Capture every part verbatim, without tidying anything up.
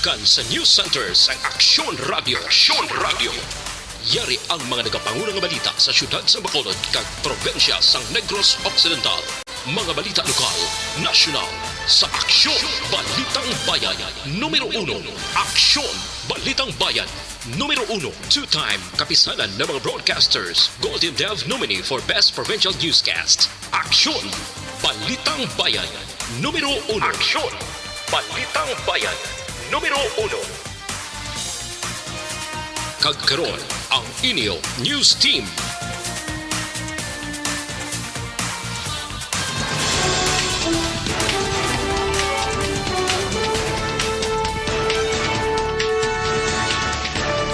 Kan sa News Center sang Aksyon Radio. Aksyon Radio. Yari ang mga nagapanguna nga balita sa siyudad sa Bacolod kag probinsya sang Negros Occidental. Mga balita lokal, nasyonal, sa Aksyon Balitang Bayan. Numero uno, Aksyon Balitang Bayan. Numero uno, two-time kapisanan ng mga broadcasters, Golden Dove nominee for Best Provincial Newscast. Aksyon Balitang Bayan. Numero uno. Aksyon Balitang Bayan. Numero uno. Kag karon, ang inyo news team.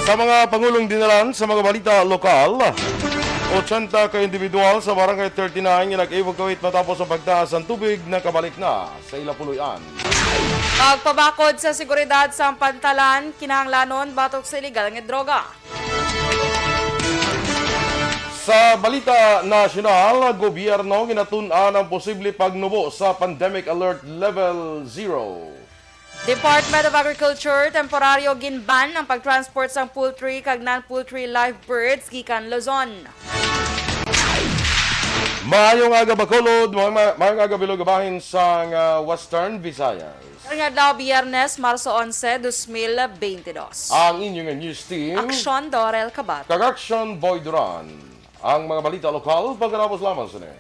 Sa mga pangulong dinalan sa mga balita lokal, ochenta ka individual sa Barangay thirty-nine nga nag-evacuate matapos ang pagtaas ang tubig nakabalik na sa ila puloy-an. Pagpabakod sa seguridad sa pantalan, kinahanglanon batok sa iligal nga droga. Sa balita nasyonal, gobyerno ginatun-an ang posible pagnubo sa Pandemic Alert Level Zero. Department of Agriculture, temporaryo ginban ang pag-transport sang poultry kag non-poultry live birds gikan Luzon. Maayong aga, Bacolod. May-, may-, maayong aga, bilog nga bahin sang, ah, Western Visayas. Karong adlaw, Biyernes, Marso onse, dos mil beintidos. Ang inyo nga news team, Aksyon Dorel Kabat. Kag Aksyon Boy Duran. Ang mga balita lokal, pagkatapos lamang sini.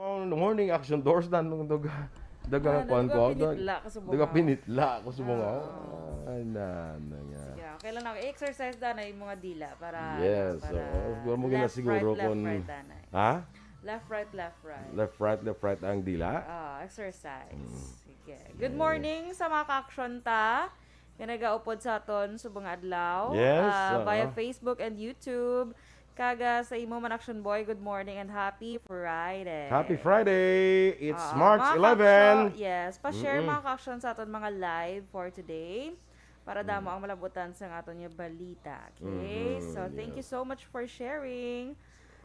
Oh, morning, Action Doors, na nung duga, duga Ah, kuwan duga ko, pinitla, kasubong duga ako. Pinitla, kasubong ako. Ah. Ay, na, na nga. Sige, okay lang ako. I-exercise da na yung mga dila para, Yes, para oo. Siguro mo left, ginasiguro right, left, kung right, da na. Ha? Left, right, left, right. Left, right, left, right ang dila? Ah, exercise. Mm. Sige. Good morning sa mga ka-action ta nga nagaupod sa aton subong adlaw, Yes, ah, via oo. Facebook and YouTube. Kag, ah, sa imo man, Action Boy, good morning and happy Friday. Happy Friday! It's Ah, March mga eleven. ka-action, yes, pa-share, Mm-mm. mga ka-action, sa aton mga live for today. Para damo Mm. ang malabutan sa aton nga balita. Okay? Mhm, So, thank yeah. you so much for sharing.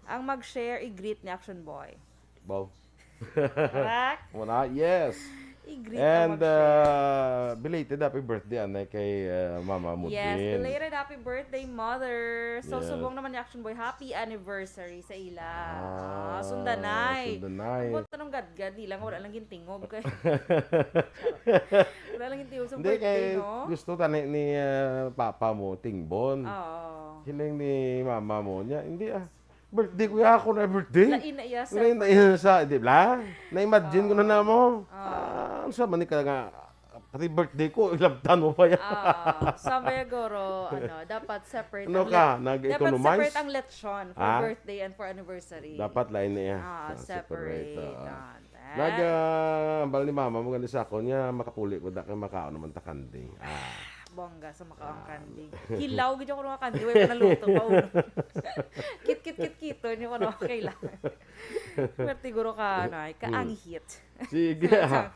Ang mag-share, i-greet ni Action Boy. Baw. Correct? Muna, yes. I-greet ang And, mag-share. uh, belated happy birthday, anay, kay, uh, Mama Mudin. Yes, belated happy birthday, Mother. So, Yes. subong naman ni Action Boy, happy anniversary sa ila. Ah, Ah, sundanay. sundanay. Ang buot anong gadgad, di lang, wala lang gintingog. Kay, wala lang gintingog sa Hindi, birthday, kay no? gusto tani ni, uh, Papa mo, Tingbon. Oo. Hiling ni Mama mo niya, hindi ah. Birthday ko ya, ako na birthday. Lain na iya sa Lain na iya sa, di ba? Na-imagine ko na Ah. namo. Ah. Ah, ano sa man ka nga, pati birthday ko, ilabtan mo pa yan. Ah, sa may guro, ano, dapat separate Ano ang ka, let-, dapat nag-economize? separate ang lechon for Ah? birthday and for anniversary. Dapat lain na iya. Ah, Ah, separate, separate, ah. ah. Nag, ah, bal ni mama mo gani sa akon niya, makapuli ko, da kay makaon naman ta kanding. Ah. Bongga sa makaon Ah. kanding. Hilaw gid ako nga kanding, way pa naluto pa, oh. Kit, kit, kit, kito niyo ko, no? Okay lang. Pero siguro ka, ano, ay, Hmm. kaanghit. Sige. Sa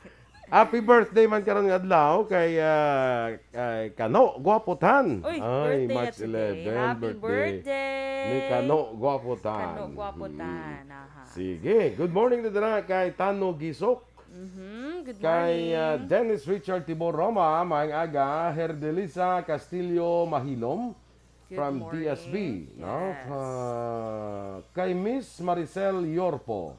Happy birthday man karon nga adlaw kay, ah, kay Kano Guapotan. Uy, Ay, birthday March niya today. eleven, Happy birthday birthday. ni Kano Guapotan. Kano Guapotan, Mm. aha. Sige. Good morning na dira kay Tano Gisok. Mhm. Good Kay, ah, morning. Dennis Richard Tibor Roma, maayong aga. Herdelisa Castillo Mahilom Good from morning. D S B, no? Yes. Ah, kay Miss Maricel Yorpo.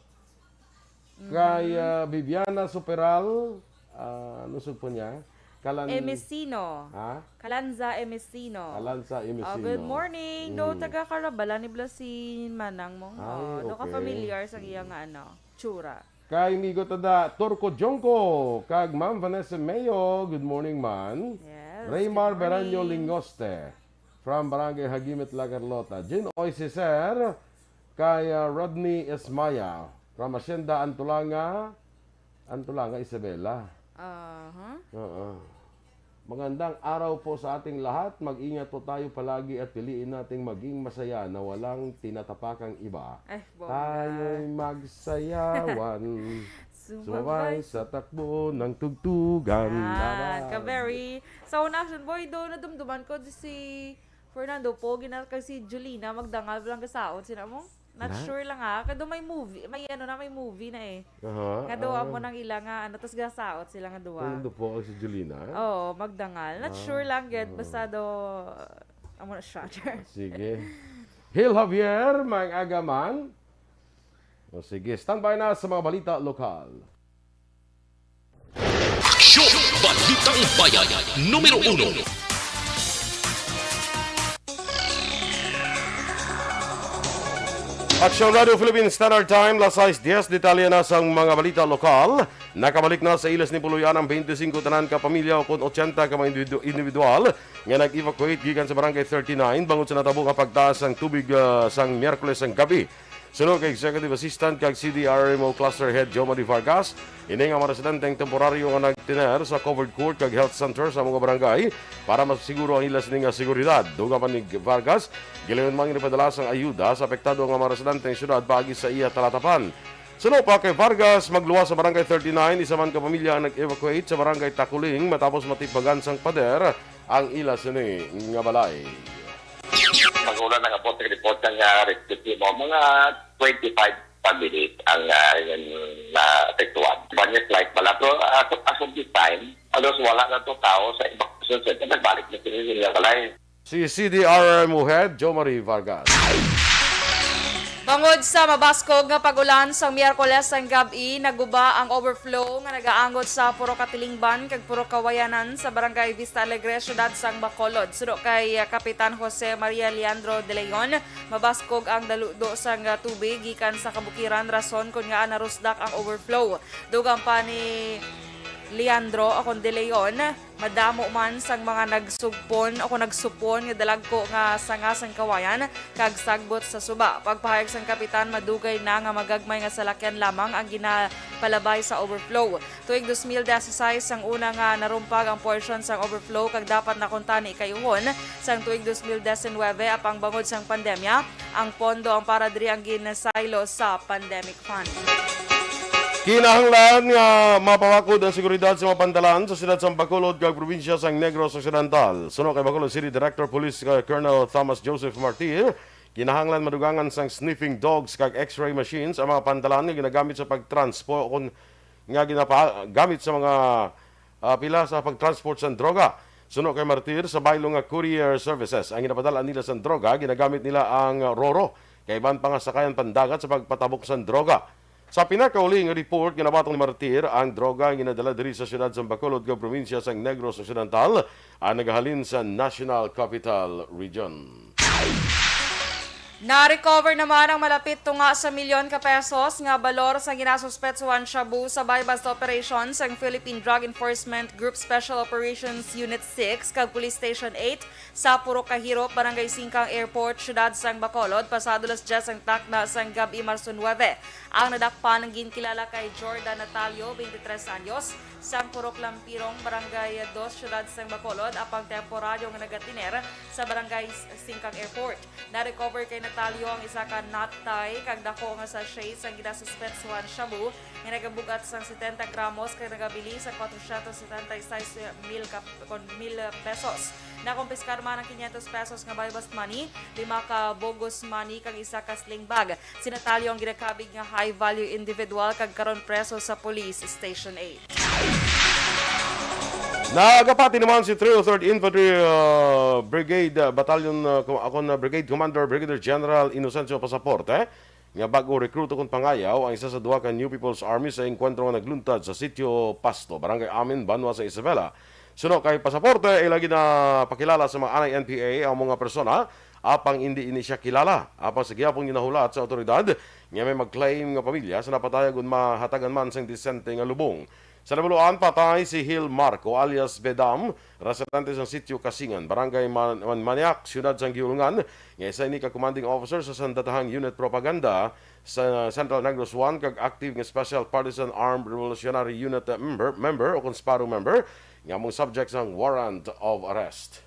Kay, Mhm. ah, Bibiana Superal, ah, ano sugpo niya? Kalan- Emesino. Ha? Kalanza Emesino. Kalanza Emesino. Oh, good morning. Do, Mm. taga Carabala ni Blasin Manang Mong. Ay, Oh, do ka okay. familiar sa iya Mm. nga, ano, tsura. Kay Migo Tada, Turco Jongko, kag Ma'am Vanessa Mayo, good morning, man. Yes, Raymar good Beranyo morning. Lingoste, from Barangay Hagimit, La Carlota. Jin Oy Cesar, kay, ah, Rodney Esmaya, from Hacienda Antulanga, Antulanga, Isabela. Aha. Oo. Magandang araw po sa ating lahat. Mag-ingat po tayo palagi at piliin nating maging masaya na walang tinatapakang iba. Ay, bongga. Tayo'y magsayawan. Sumabay sa takbo ng tugtugan. Ah, Laban. ka-very. Sa una, action boy, do, nadumduman ko si Fernando Poe, gina-, kag si Julina, magdangal, walang gasaot. Sina mo? Not Na? Sure lang ha. Kado may movie, may ano na, may movie na eh. Aha, Nga duwa ah, mo nang ila nga, ano, tas gasaot sila nga duwa. Fernando Poe si Julina. Oo, magdangal. Not Ah, sure lang, gid. oo. Basta do, amo na siya. Sige. Hil Javier, may agaman. O sige, standby na sa mga balita lokal. Aksyon! Balitang Bayan, numero uno. Aksyon Radio Philippines Standard Time, las sais dies, detalye na sang mga balita lokal. Nakabalik na sa ilas ni Puluyan ang twenty-five tanan ka pamilya o kon eighty ka mga individu- individual nga nag-evacuate gikan sa Barangay thirty-nine bangod sa natabo nga pagtaas sang tubig, ah, sang Miyerkules sang gabi. Suno kay Executive Assistant kag C D R M O Cluster Head Jo Marie Vargas, ini nga mga residente ang temporaryo nga nagtiner sa covered court kag health center sa mga barangay para masiguro ang ila sini nga seguridad. Dugang pa ni Vargas, gilayon man nga ipadala sang ayuda sa apektado nga mga residente ang syudad paagi sa iya talatapan. Suno pa kay Vargas, magluwas sa Barangay thirty-nine, isa man ka pamilya ang nag-evacuate sa Barangay Takuling matapos matipagan sang pader ang ila sini nga balay. Mag-una nang-abot ang report nga rescue team mo, mga twenty-five families ang, ah, yung naapektuhan. Banyas light pala, pero as, as of this time, halos wala na to tao sa evacuation center. Nagbalik na sila sa ilang balay. Si C D R M O Head Jo Marie Vargas. Bangod sa mabaskog nga pag-ulan sang Miyerkules sang gab-i, naguba ang overflow nga nagaangot sa Purok Katilingban kag Purok Kawayanan sa Barangay Vista Alegre, siyudad sang Bacolod. Suno kay, ah, Kapitan Jose Maria Leandro de Leon, mabaskog ang daludo sang, ah, tubig gikan sa kabukiran, rason kon ngaa narusdak ang overflow. Dugang pa ni Leandro o kon de Leon, madamo man sang mga nagsugpon o kon nagsupon nga dalagko nga sanga sang kawayan kag sagbot sa suba. Pagpahayag sang kapitan, madugay na nga magagmay nga salakyan lamang ang ginapalabay sa overflow. Tuig dos mil dieciséis sang una nga narumpag ang portion sang overflow kag dapat na kuntani ikayuhon sang tuig dos mil diecinuebe, apang bangod sang pandemya, ang pondo ang para diri ang ginasaylo sa pandemic fund. Kinahanglan nga mapawakod ang seguridad sa mga pantalan sa siyudad sang Bacolod kag probinsya sang Negros Occidental. Suno kay Bacolod City Director Police, uh, Colonel Thomas Joseph Martir, kinahanglan madugangan sang sniffing dogs kag X-ray machines ang mga pantalan nga ginagamit sa pagtranspo kon nga ginagamit sa mga, ah, pila sa pagtransport sang droga. Suno kay Martir, sa baylo nga courier services ang ginapadala nila sang droga, ginagamit nila ang Roro kag iban pa nga sakayan pandagat sa pagpatabok sang droga. Sa pinakauli nga report, ginabaton ni Martir ang droga nga ginadala diri sa siyudad sang Bacolod kag probinsya sang Negros Occidental ang nagahalin sa National Capital Region. Na-recover naman ang malapit tunga sa milyon ka pesos nga balor sa ginasuspetsuhan shabu sa buy-bust operation sang Philippine Drug Enforcement Group Special Operations Unit six kag Police Station eight sa Purok Kahirop, Barangay Singkang Airport, Siyudad sang Bacolod, pasado las diyes ang takna sang gab-i, Marso nuebe. Ang nadakpan ang ginkilala kay Jordan Natalio, twenty-three anyos, sang Purok Lampirong, Barangay dos, Siyudad sang Bacolod, apang temporaryo nga nagatiner sa Barangay Singkang Airport. Na-recover kay Natalio ang isa ka nut tie kag dako nga sachet sang ginasuspetsuhan shabu nga nagabug-at sang setenta gramos kag nagabili sa kwatro syentos setenta y seis mil ka, kon mil pesos. Nakumpiskar man ang quinientos pesos nga buy-bust money, lima ka bogus money kag isa ka sling bag. Si Natalio ang ginakabig nga high-value individual kag karon preso sa Police Station eight. Nagapati naman si Trio Third Infantry, uh, Brigade, uh, Battalion, uh, com- ako na Brigade Commander Brigadier General Inocencio Pasaporte, nga bag-o rekruto kon pangayaw ang isa sa duha ka New People's Army sa engkwentro nga nagluntad sa Sitio Pasto, Barangay Amin, Banwa sa Isabela. Suno kay Pasaporte, ila ginapakilala sa mga anay N P A ang mga persona, apang indi ini siya kilala. Apang sa gihapon ginahulat sa awtoridad nga may mag-claim nga pamilya sa napatay ug mahatagan man sang disente nga lubong. Sa nabaluan, patay si Hil Marco alias Bedam, residente sa Sitio Kasingan, Barangay Man- Man- Maniac, Siyudad sang Giulungan, nga isa ini ka commanding officer sa sandatahang Unit Propaganda sa Central Negros one kag active nga Special Partisan Armed Revolutionary Unit member, member o kon SPARU member, nga among subject sang warrant of arrest.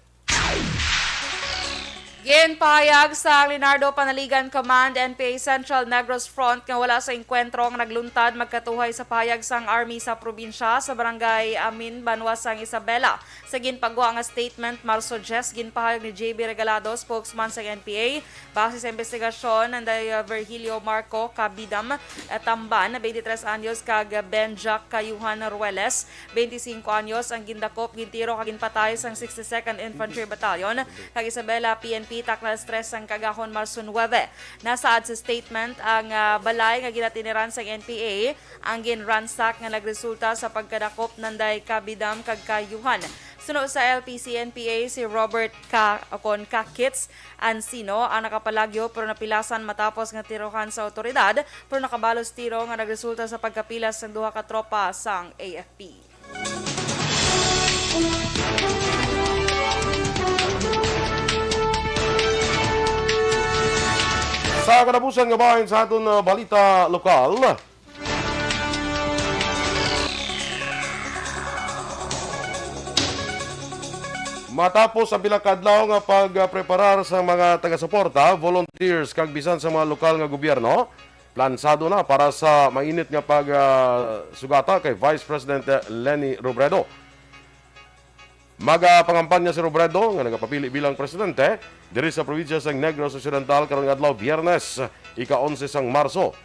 Ginpahayag sa Leonardo Panaligan Command, N P A Central Negros Front, nga wala sa engkwentro ang nagluntad magkatuhay sa pahayag sang Army sa probinsya sa Barangay Amin, Banwa sang Isabela. Sa ginpagwa nga statement, Marso diyes, ginpahayag ni J B Regalado, spokesman sang N P A, base sa investigasyon, nanday, uh, Virgilio Marco Kabidam, uh, Tamban, twenty-three anyos, kag Ben Jack Kayuhan Rueles, twenty-cinco anyos, ang gindakop, gintiro kag ginpatay sang sixty-second Infantry Battalion kag Isabela P N P takna alas tres sang kagahon, Marso nuebe. Nasaad sa statement, ang, ah, balay nga ginatiniran sang N P A ang ginransak nga nagresulta sa pagkadakop nanday Kabidam kag Kayuhan. Suno sa L P C N P A, si Robert Ka-, kon Kakits Ansino ang nakapalagyo, pero napilasan matapos nga tirohan sa awtoridad, pero nakabalos tiro nga nagresulta sa pagkapilas sang duha ka tropa sang A F P. Sa katapusan nga bahin sa aton, uh, balita lokal, matapos ang pila ka adlaw nga pagpreparar sa mga taga-suporta, volunteers, kag bisan sa mga lokal nga gobyerno, plansado na para sa mainit nga pag, ah, sugata kay Vice President Leni Robredo. Magapangampanya si Robredo, nga nagapapili bilang presidente diri sa probinsya sang Negros Occidental karong adlaw, Biyernes, ika-onse sang Marso.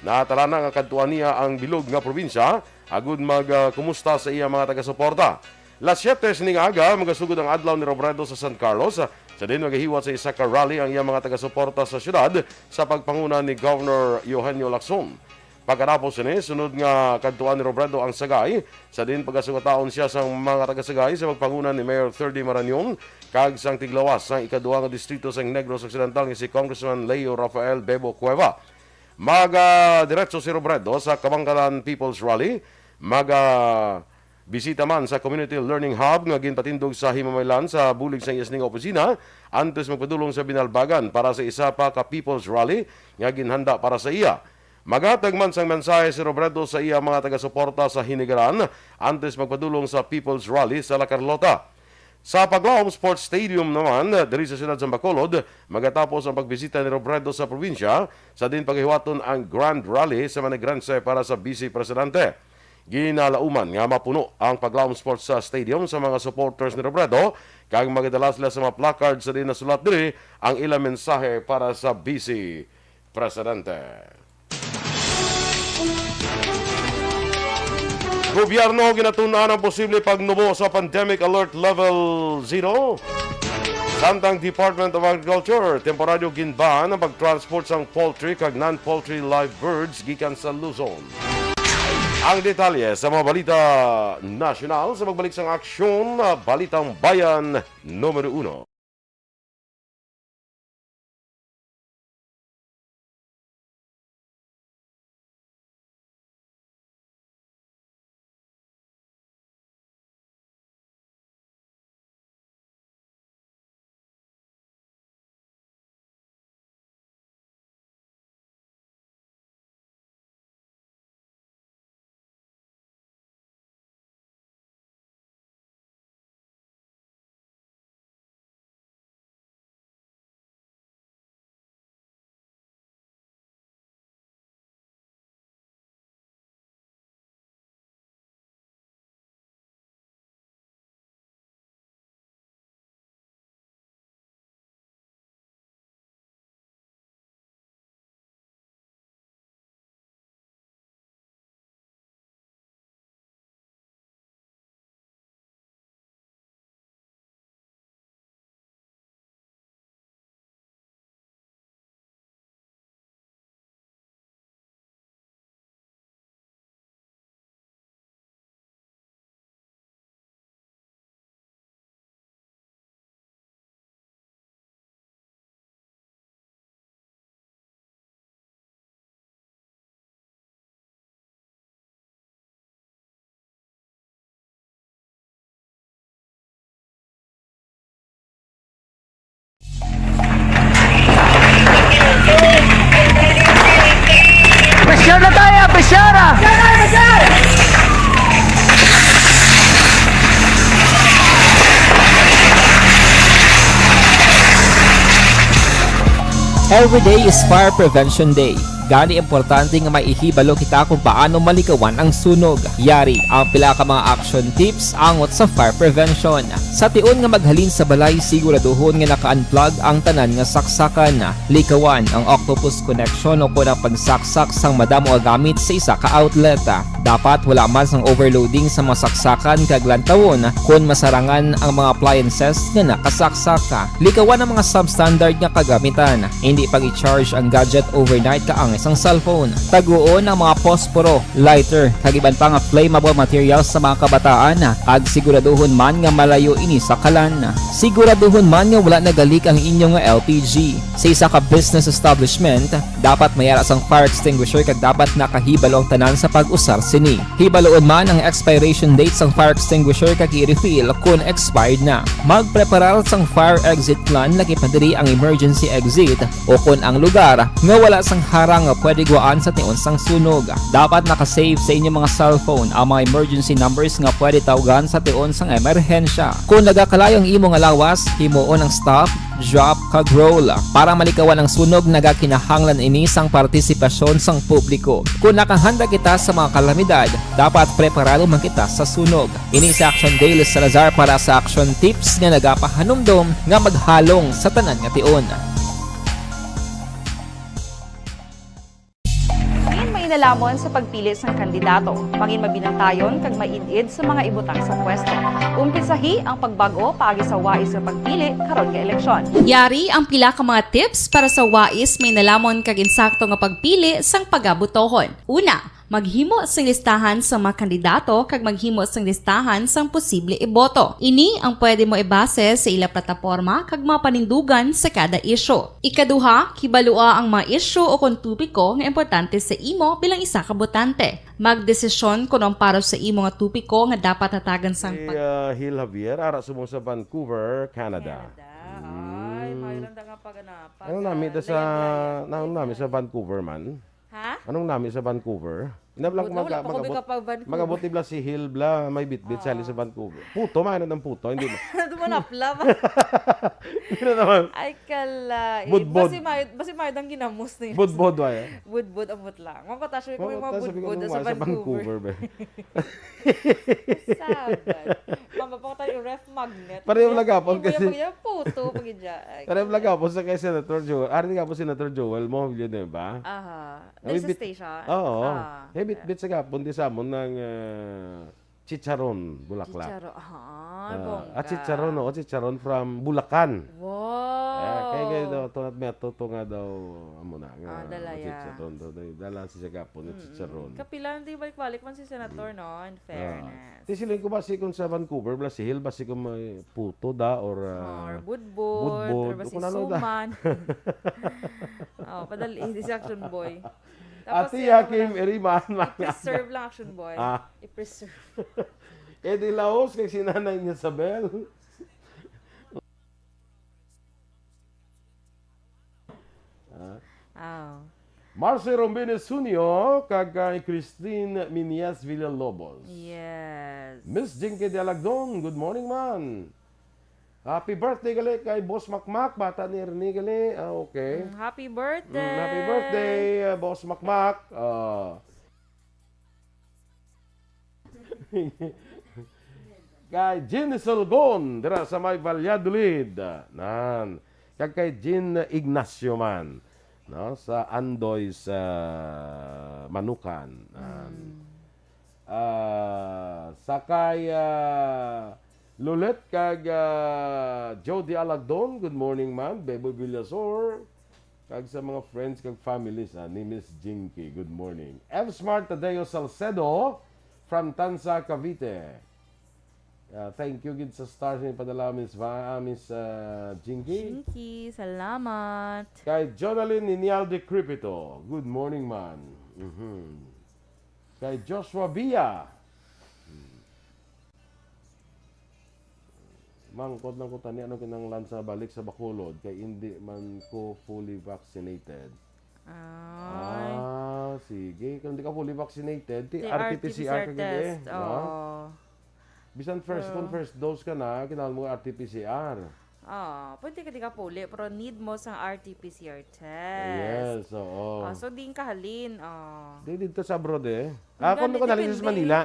Natalana nga kadtuan niya ang bilog nga probinsya agud mag, ah, kumusta sa iya mga taga-suporta. Las siete sini nga aga, magasugod ang adlaw ni Robredo sa San Carlos, sa diin magahiwat sa isa ka rally ang iyang mga taga-suporta sa siyudad sa pagpanguna ni Governor Eugenio Lacson. Pagkatapos sini, sunod nga kadtuan ni Robredo ang Sagay, sa diin pagasugataon siya sang mga taga-Sagay sa pagpanguna ni Mayor Thirdy Marañon kag sang tiglawas sang ikaduha nga distrito sang Negros Occidental nga si Congressman Leo Rafael Bebo Cueva. Maga diretso si Robredo sa Kabankalan People's Rally. Maga bisita man sa Community Learning Hub nga ginpatindog sa Himamaylan sa bulig sang iya sini nga opisina antes magpadulong sa Binalbagan para sa isa pa ka People's Rally nga ginhanda para sa iya. Maghatag man sang mensahe si Robredo sa iya mga taga-suporta sa Hinigaran antes magpadulong sa People's Rally sa La Carlota. Sa Paglaom Sports Stadium naman, diri sa siyudad sa Bacolod, magatapos ang pagbisita ni Robredo sa probinsya, sa diin pagahiwaton ang Grand Rally sa Manegrense para sa Vice Presidente. Ginalauman nga mapuno ang Paglaom Sports sa Stadium sa mga supporters ni Robredo, kag magadala sila sa mga placard sa diin nasulat diri ang ilang mensahe para sa Vice Presidente. Gobyerno ginatun-an ang posible pagnubo sa Pandemic Alert Level Zero, samtang Department of Agriculture temporaryo gin-ban ang pag-transport sang poultry kag non-poultry live birds gikan sa Luzon. Ang detalye sa mga balita nasyonal sa pagbalik sang Aksyon, Balitang Bayan Numero Uno. Every day is Fire Prevention Day. Gani, importante nga may ihibalo kita kung paano malikawan ang sunog. Yari ang pila ka mga action tips angot sa fire prevention. Sa tion nga maghalin sa balay, siguraduhon nga naka-unplug ang tanan nga saksakan. Likawan ang octopus connection o kon ang pagsaksak sang madamo nga gamit sa isa ka outlet. Dapat wala man sang overloading sa mga saksakan kag lantawon kon masarangan ang mga appliances nga nakasaksak. Likawan ang mga substandard nga kagamitan. Hindi pag-i-charge ang gadget overnight kaangay sang cellphone. Taguon ang mga posporo, lighter, kag iban pa nga flammable materials sa mga kabataan, kag siguraduhon man nga malayo ini sa kalan. Siguraduhon man nga wala nagalik ang inyo nga L P G. Sa isa ka business establishment, dapat may ara sang fire extinguisher kag dapat nakahibalo ang tanan sa pag-usar sini. Hibaloon man ang expiration date sang fire extinguisher kag i-refill kon expired na. Magpreparar sang fire exit plan, lakip na diri ang emergency exit, o kon ang lugar nga wala sang harang nga pwede guwaan sa tion sang sunog. Dapat naka-save sa inyong mga cellphone ang mga emergency numbers nga pwede tawgan sa tion sang emerhensya. Kon nagakalayo ang imo nga lawas, himuon ang stop, drop, kag roll. Para malikawan ang sunog, nagakinahanglan ini sang partisipasyon sang publiko. Kon nakahanda kita sa mga kalamidad, dapat preparado man kita sa sunog. Ini si Action Dale Salazar para sa Action Tips nga nagapahanumdom nga maghalong sa tanan nga tion. Mangin mainalamon sa pagpili sang kandidato. Mangin mabinantayon kag maid-id sa mga ibutang sa pwesto. Umpisahi ang pagbag-o paagi sa wais nga pagpili karon nga eleksyon. Yari ang pila ka mga tips para sa wais, mainalamon kag insakto nga pagpili sang pagabotohon. Una, maghimo sing listahan sa mga kandidato kag maghimo sing listahan sang posible iboto. Ini ang pwede mo ibase sa ila plataporma kag mga panindugan sa kada isyu. Ikaduha, kibalua ang mga isyu o kon topiko nga importante sa imo bilang isa ka botante. Magdesisyon kon ang para sa imo nga topiko nga dapat hatagan sang Si, pag- ah, Hil Javier, ara subong sa Vancouver, Canada. Canada. Ay, Mm. Mayroon da nga pag-, ano, Anong nami da sa, paglayag-layag. Anong nami sa Vancouver man? Ha? Anong nami sa Vancouver? Inablang Wala, wala pa ko magabot, magkapag-Vancouver. Magabot ni bla si Hil bla, may bitbit sa Oo. Sa Vancouver. Puto, man, ang puto, hindi ba? Dumanapla ba? Hindi na naman. Ay, kala. Eh, Budbod. Basi may, basi may dang ginamos na yun. Budbod, ay. Budbod, ambot lang. Mga kataso, kung mga Mga kataso, budbod, sabi ko, sa sa Vancouver. Vancouver, be. Sabad. Mama, pa tayo ref magnet. Pareho lang gapon kasi. Yung puto, pag-idya. Ay, Pareho lang kala. Gapon sa kay Senator Joel. Ari nga po Senator Joel mo, yun, di ba? Aha. Ay, There's a bit-, station? Oo. Ah, Hey, okay. Bitbit sa gapon, di sa amon ng, ah, chicharon, bulaklak. Chicharon. Ah, Ah, bongga. Ah, chicharon, oo, chicharon from Bulacan. Wow. Eh, kaya, kaya daw, ito, may ito, ito nga daw, amo na, nga, Ah, dala ya. Chicharon daw, dala si sa gapon, yung Mm-mm. Chicharon. Kapila, hindi balik-balik man si Senator, Mm. No? In Ah. Fairness. Ti siling ko ba si kung sa Vancouver, bla si Hil, ba si kung may puto da, or, ah, Or budbod, budbod, or ba si kung ano da. Suman. Oh, padali, di si Action Boy. Tapos Ate yan, Yakim, ano lang, Eriman, i-preserve lang, Action Boy. Ah. I-preserve. Eddie Laos, kay si Nanay Isabel. Ah. Oh. Marcy Rombines Junio, kag kay Christine Minias Villalobos. Yes. Miss Jinky de Alagdon, good morning, man. Happy birthday gali kay Boss Makmak, bata ni Ernie gali. Ah, okay. Mm, happy birthday. Mm, happy birthday, uh, Boss Makmak. Ah. Kay Jean Solgon, dira sa may Valladolid. Nan. Kag kay Jean Ignacio man, no, sa Andoy sa Manukan. Nan. Mm. Ah, sa kay, ah, Lulet kag, ah, Jody Alagdon, good morning, ma'am. Beboy Villasor, kag sa mga friends kag families, ah, ni Miss Jinky, good morning. F Smart Tadeo Salcedo from Tanza, Cavite. Ah, thank you gid sa stars ni padala, Miss Va-, ah, Miss, ah, Jinky. Jinky, salamat. Kay Jonalyn Ninial de Cripito, good morning, man. Mhm. Kay Joshua Villa. Mangkot lang ko tani, ano kinahanglan sa balik sa Bacolod, kay hindi man ko fully vaccinated. Ay. Ah, sige. Kung di ka fully vaccinated, ti Ti R T P C R R ka gid eh, test, no? Oo. Bisan first, kung Oo. First dose ka na, kinahanglan mo R T P C R. Ah, pwede ka di ka puli, pero need mo sang R T P C R test. Yes, oo. Ah, so, di ka halin, ah. Di, dito sa abroad eh. Ang Ah, kung ganun, ko nalin sa depende. Manila.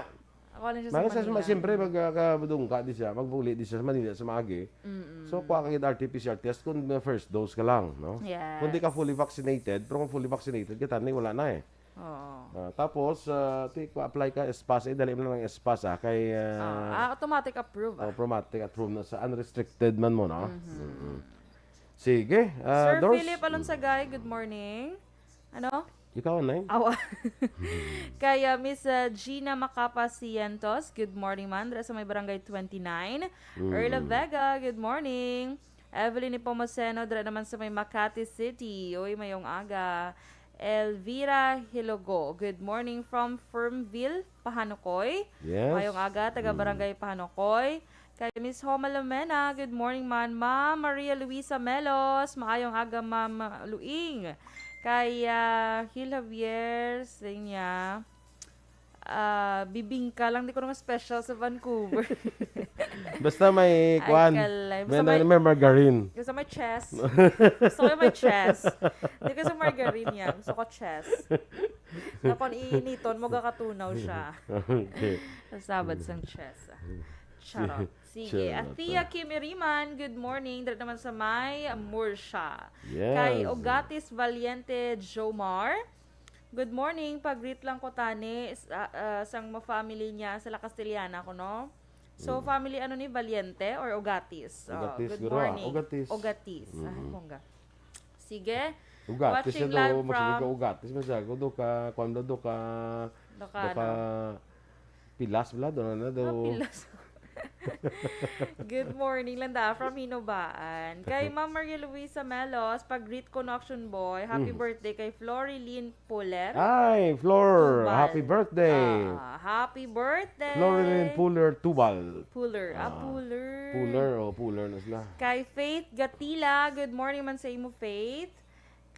Ako lang siya sa Mara sa Manila. Siyempre, mag, ah, kabudungka di siya, magpuli di siya sa Manila, sa Magi. Mm-mm. So, kuha ka yung R T P C R test kung may first dose ka lang, no? Yes. Kung di ka fully vaccinated, pero kung fully vaccinated ka, tani, wala na eh. Oo. Ah, tapos, ah, ti, kung apply ka, S pass, eh, dali mo na ng S pass, ah, kay, ah, Ah, ah, automatic approve, ah. oh, automatic approve na sa unrestricted man mo, no? Mhm. Mm-mm. Sige, ah, Sir Dors. Philip Alonsagay, good morning. Ano? Ikaw, Nay? Awa. Kay, ah, Miss, ah, Gina Macapa Cientos, good morning, man. Dira sa may barangay twenty-nine. Mm. Erla Vega, good morning. Evelyn Nepomuceno, dira naman sa may Makati City. Uy, mayong aga. Elvira Hilogo, good morning from Fernville, Pahanocoy. Yes. Mayong aga, taga Mm. Barangay Pahanocoy. Kay Miss Homa Lomena, good morning, man. Ma'am Maria Luisa Melos, maayong aga, Ma'am Luing. Kay, ah, Hil Javier, sa niya, ah, bibingka lang, di ko naman special sa Vancouver. Basta may Ay, kwan. Kalay. Basta May, may may, may margarine. Gusto may chess. Gusto ko may chess. Di ko sa margarine yan. Gusto ko chess. Na kung iiniton mo, gakatunaw siya. Okay. Sa sabad sang chess. Charot. Sige. Charot. Athea Kim Iriman, good morning. Dira naman sa may Murcia. Yes. Kay Ogatis Valiente Jomar, good morning. Pag-greet lang ko tani sa, ah, sang mga family niya sa La Castellana ko, no? So, Mm. family ano ni, Valiente or Ogatis? Oh, Ogatis, good siguro, ah. morning. Ogatis. Ogatis. Ay, Mm. bongga. Sige. Ugatis Watching siya daw, live magsugod from ka ugatis, masyado, do ka, kwan daw, do ka, Do ka, do ka ano? pilas, bla, do na, do. Ah, pilas. Good morning, Landa, from Hinobaan. Kay Ma'am Maria Luisa Melos, pag-greet ko no, Action Boy, happy Mm. birthday kay Florilyn Puller. Ay, Flor, Tubal. happy birthday. Ah, happy birthday. Florilyn Puller Tubal. Puller. Ah, Ah. Puller. Puller, oh, Puller na sila. Kay Faith Gatila, good morning man sa imo, Faith.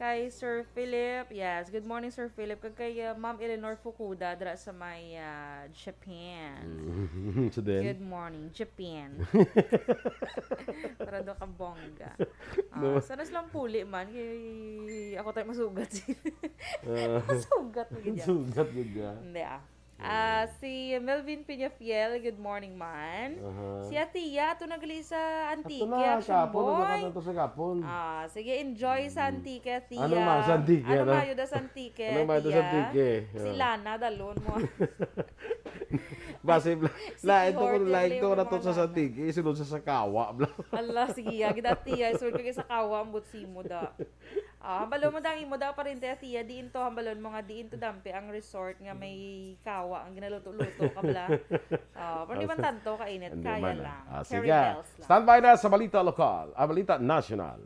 Kay Sir Philip, yes. Good morning, Sir Philip. Kag kay, uh, Ma'am Eleanor Fukuda, dira sa may, uh, Japan. Mm. So then? Good morning, Japan. Para do ka bongga. Ah, No. sana silang puli man. Kay ako tayo masugat. Ah. Masugat mo gid yan. Sugat gid ya. Hindi, ah. Ah, si Melvin Peñafiel, good morning man. Aha. Si Atia, ato na gali sa Antique, Ato na, Action kapon, Boy. Nagkakanta to sa kapon. Ah, sige, enjoy sa Mm. Antique, Atia. Ano man sa Antique, Ano ano? mayo da sa Antique, Ano mayo da sa Atia? Antique? Si Ah. Lana, dalon mo. Basi, bla-, Si lain to Kihor, kung lain to Kihor, na to sa Lana. Antique, isunod sa Sakawa, bla. Ala, sige, agad, Atia, isunod ka sa Sakawa, ang butsi mo da. Ah, hambalon mo dang imo da, parente, Atia, diin to, hambalon mo nga diin to dampe ang resort nga may kawa ang ginaluto-luto ka bla. Ah, pero di man Basta, tanto kainit, hindi kaya man, ah. lang. Ah, Cherry sige. bells lang. Standby na sa balita lokal, ah, balita nasyonal.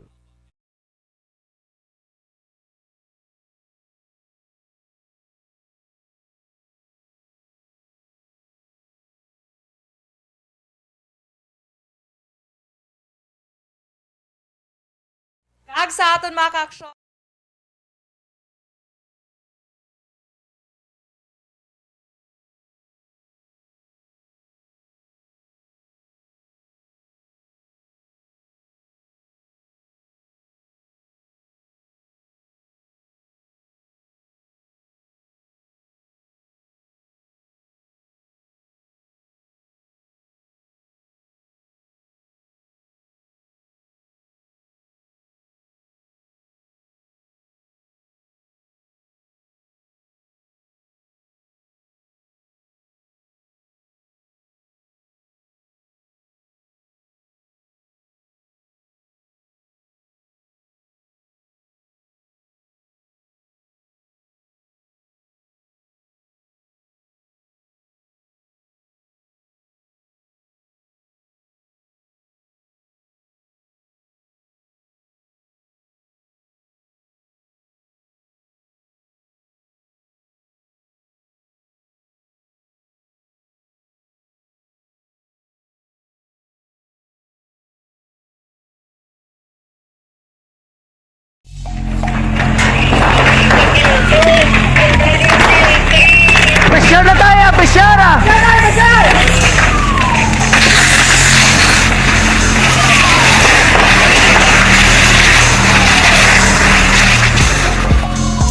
Kag sa aton mga ka-aksyon,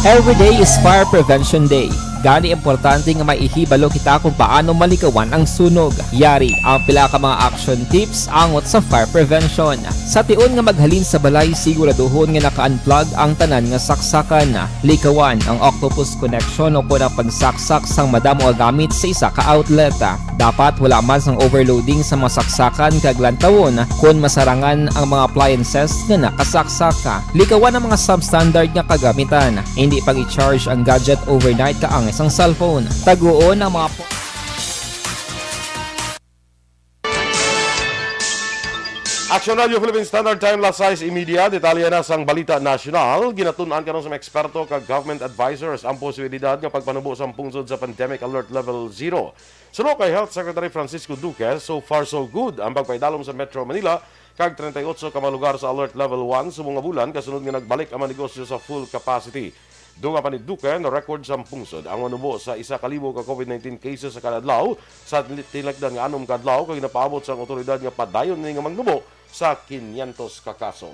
Every day is Fire Prevention Day. Gani, importante nga maihibalo kita kung paano malikawan ang sunog. Yari ang pila ka mga action tips angot sa fire prevention. Sa tion nga maghalin sa balay, siguraduhon nga naka-unplug ang tanan nga saksakan. Likawan ang octopus connection o kon ang pagsaksak sang madamo nga gamit sa isa ka outlet. Dapat wala man sang overloading sa mga saksakan kag lantawon kon masarangan ang mga appliances nga nakasaksak. Likawan ang mga substandard nga kagamitan. Hindi pag-i-charge ang gadget overnight kaangay sang cellphone. Taguon ang mga po- Action Radio Philippine Standard Time, las sais y media. Detalye na sang balita nasyonal. Ginatun-an karon sa mga eksperto kag government advisors ang posibilidad nga pagpanubo sang pungsod sa Pandemic Alert Level Zero. Suno kay Health Secretary Francisco Duque, so far so good ang pagpaidalom sa Metro Manila, kag treinta y ocho ka mga lugar sa Alert Level one subong nga bulan kasunod nga nagbalik ang mga negosyo sa full capacity. Dunga pa ni Duque, na-record sang pungsod ang manubo sa isa ka libo ka COVID nineteen cases sa kada adlaw sa tinlakdan nga anom ka adlaw, kag napaabot sang awtoridad nga padayon ini nga magnubo sa quinientos ka kaso.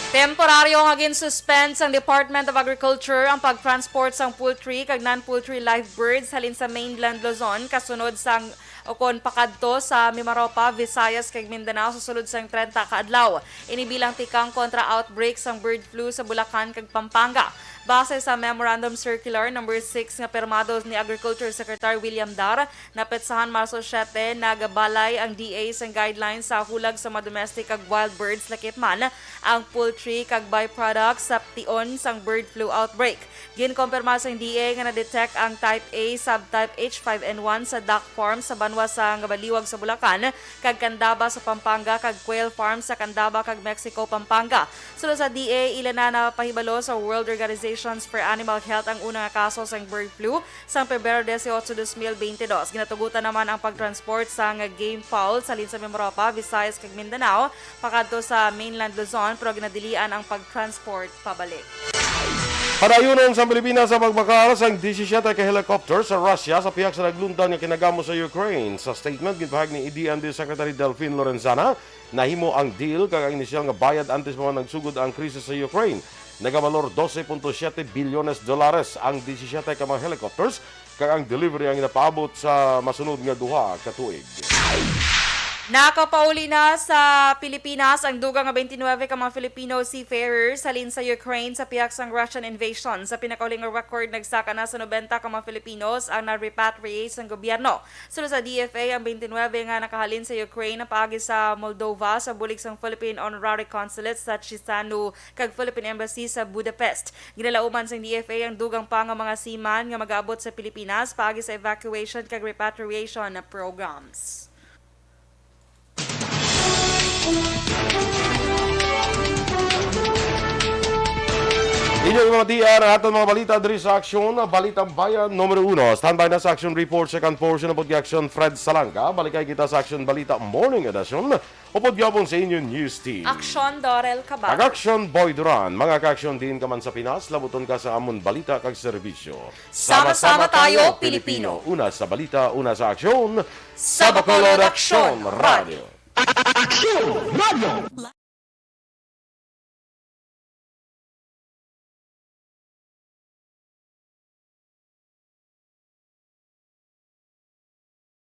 Temporaryo nga gin-suspend sang Department of Agriculture ang pag-transport sang poultry kag non-poultry live birds halin sa mainland Luzon kasunod sang, o kon pakadto sa Mimaropa, Visayas kag Mindanao sa sulod sang trenta ka adlaw. Ini bilang tikang kontra outbreak sang bird flu sa Bulacan kag Pampanga. Base sa Memorandum Circular Number six nga pirmado ni Agriculture Secretary William Dar, napetsahan Marso siete, nagabalay ang D A sang guidelines sa hulag sa mga domestic kag wild birds, lakip man ang poultry kag byproducts sa tion sang bird flu outbreak. Ginkompirma sang D A nga na-detect ang type A subtype H five N one sa duck farm sa banwa sa Ngabaliwag sa Bulacan, kag Candaba sa Pampanga, kag quail farm sa Candaba kag Mexico, Pampanga. Sulod sa D A, ila na napahibalo sa World Organizations for Animal Health ang una nga kaso sang bird flu sang Pebrero dieciocho, dos mil bente dos. Ginatugutan naman ang pag-transport sang game fowls halin sa Mimaropa, Visayas kag Mindanao pakadto sa mainland Luzon, pero ginadilian ang pag-transport pabalik. Padayunon sang Pilipinas ang pagbakal sang disisiete ka helicopter sa Russia sa pihak sa nagluntan nga kinagamo sa Ukraine. Sa statement, ginpahayag ni D N D Secretary Delfin Lorenzana, nahimo ang deal kag ang inisyal nga bayad antes pa man nagsugod ang krisis sa Ukraine. Nagabalor dose punto siete bilyones dolares ang disisiete ka mga helicopters, kag ang delivery ang ginapaabot sa masunod nga duha ka tuig. Nakapauli na sa Pilipinas ang dugang nga twenty-nine ka mga Filipino seafarers halin sa Ukraine sa pihak sang Russian invasion. Sa pinakauli nga record, nagsaka na sa nobenta ka mga Filipinos ang na-repatriate sang gobyerno. Sulod sa D F A, ang twenty-nine nga nakahalin sa Ukraine paagi sa Moldova sa bulig sang Philippine Honorary Consulate sa Chishanu kag Philippine Embassy sa Budapest. Ginalauman sang D F A ang dugang pa nga mga seaman nga mag-abot sa Pilipinas paagi sa evacuation kag repatriation programs. Inyo mga tiyan ang aton mga balita diri sa Aksyon, Balitang Bayan numero uno. Standby na sa Action Report second portion upod kay Action Fred Salanga. Balikay kita sa Action Balita Morning Edition upod gyapon sa inyo news team. Aksyon, Dorel Cabal. Kag Aksyon, Boy Duran. Mga ka-aksyon, diin ka man sa Pinas, labuton ka sa amon balita kag serbisyo. Sama-sama tayo, Pilipino. Una sa balita, una sa aksyon. Sa Bacolod Aksyon Radio. Aksyon Radio.